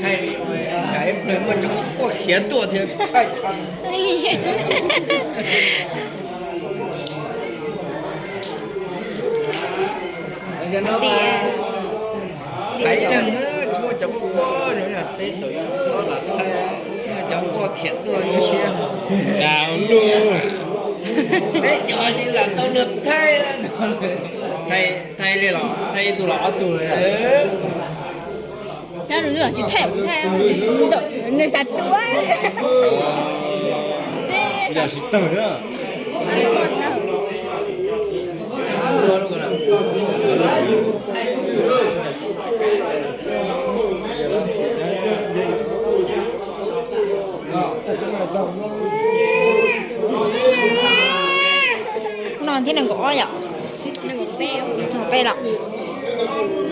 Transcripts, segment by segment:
Hais li, hais ib pliag muaj cov quaj khiav tuaj thiab. Tias, hais ib leeg tsis muaj cov quaj quaj, peb tau yog txhob lam thaij, muaj cov quaj khiav tuaj ib siab. Peb cov tsis lam tau luag thaij no. Thaij li los thaij ib tug los ob tug li. Xyov tsis thaij, thaij ntawm nws xav tuaj. Yog tsis tawg na. No thiab nees nkaum ob yom. Nees nkaum peb los.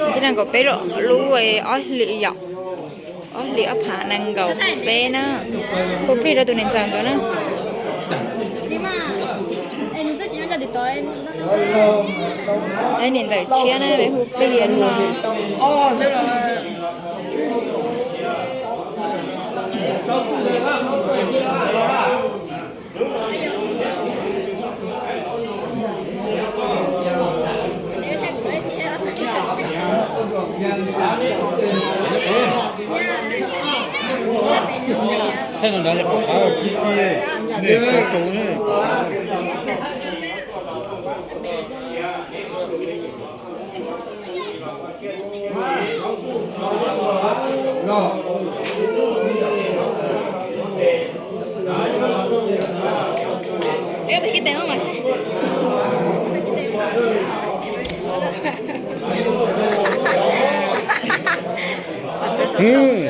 Thiab nees nkaum peb lub ob hlis yom. Ob hlis ob phav nees nkaum peb na. Hu plig rau tus niam ntxawm nkawd na. Niam ntxawm tshiab na, hu plig no. Thaij no nrad,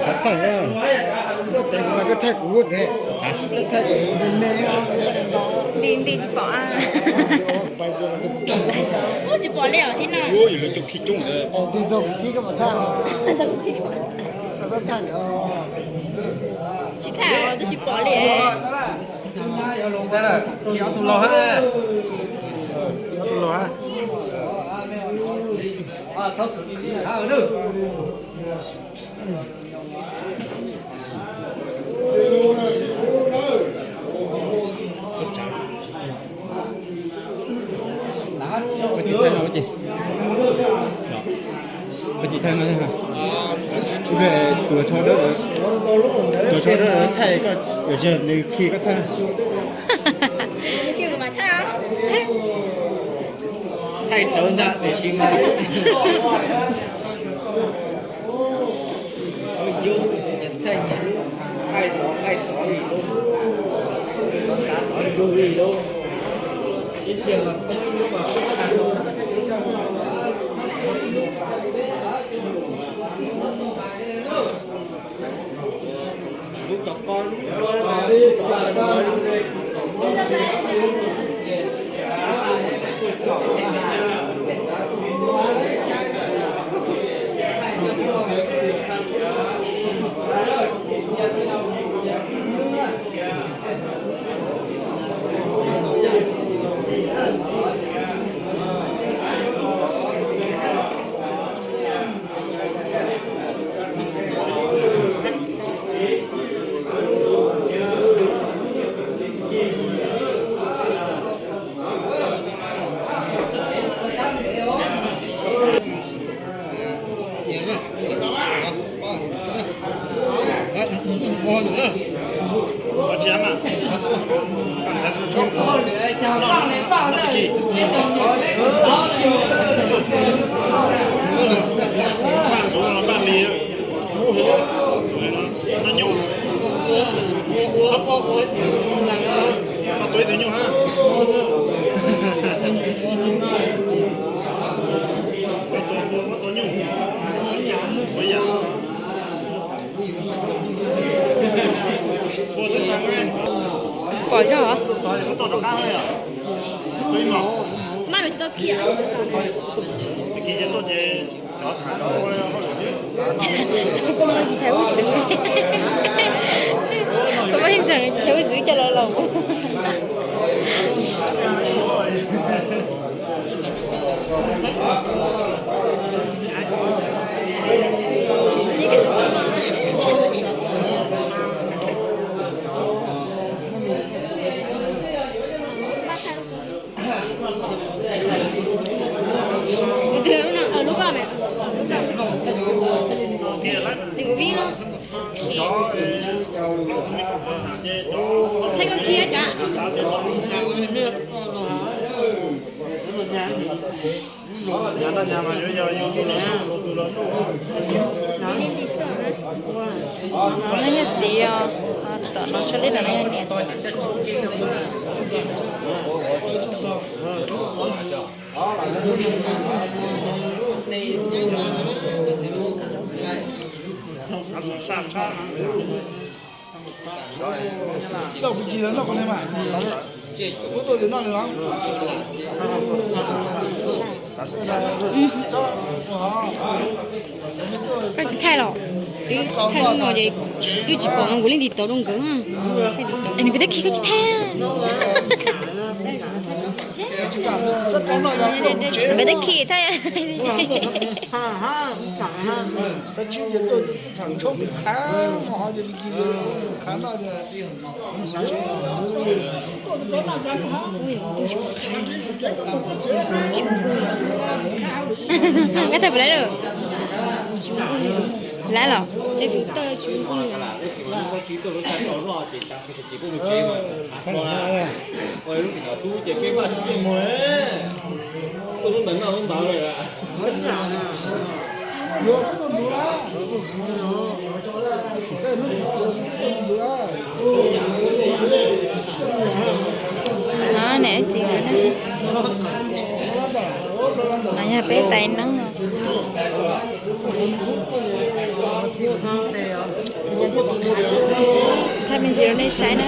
Xav thaij, koj thaij kuv, koj thaij kuv me me. Nti nti tsis pom. Tsis pom li os, tus khi coob, tus txog kuv khi koj pom thaij. Tsis thaij, tab sis pom li. Khi ob tug los, khi ob tug los. Tus tsho dawb, tus tsho dawb thaij koj, nws khi koj thaij. Thaij rawv ntag tiam sis mas nyias thaij nyias, qaij tod qaij tod li lauj, tod tav tod ntsuag li lauj. Koj tuav ib tug nyuj ha. Koj tuav nyuj. Ua yam no. Pom zog. Maj tsis tau khiav. Kuv tsis tshai ub xwb. Kuv muaj ib ntxhais tsis tshai ub xwb coj los los. Tus twg lub no? Lub ko me. Nws kuv vib no. Thaij koj khi tsam. No yog txiv os, tom no tshaj lib tom no yog niam. Tau kuv cig los noj qhov no mas, kuv tuaj noj li los. Koj tsis thaij los? Twb thaij lub no ces twb tsis pom no, kuv li nti tau rau nkawd. Nws kuv teb khi koj tsis thaij. Nkawd teb khi thaij. Koj thaij puas laib lawm? Laib los? Seb fwv tawj tsis nkuj li. No niam txiv, no yog peb tais neeb no. Thaij me ntsis rau nej saib na.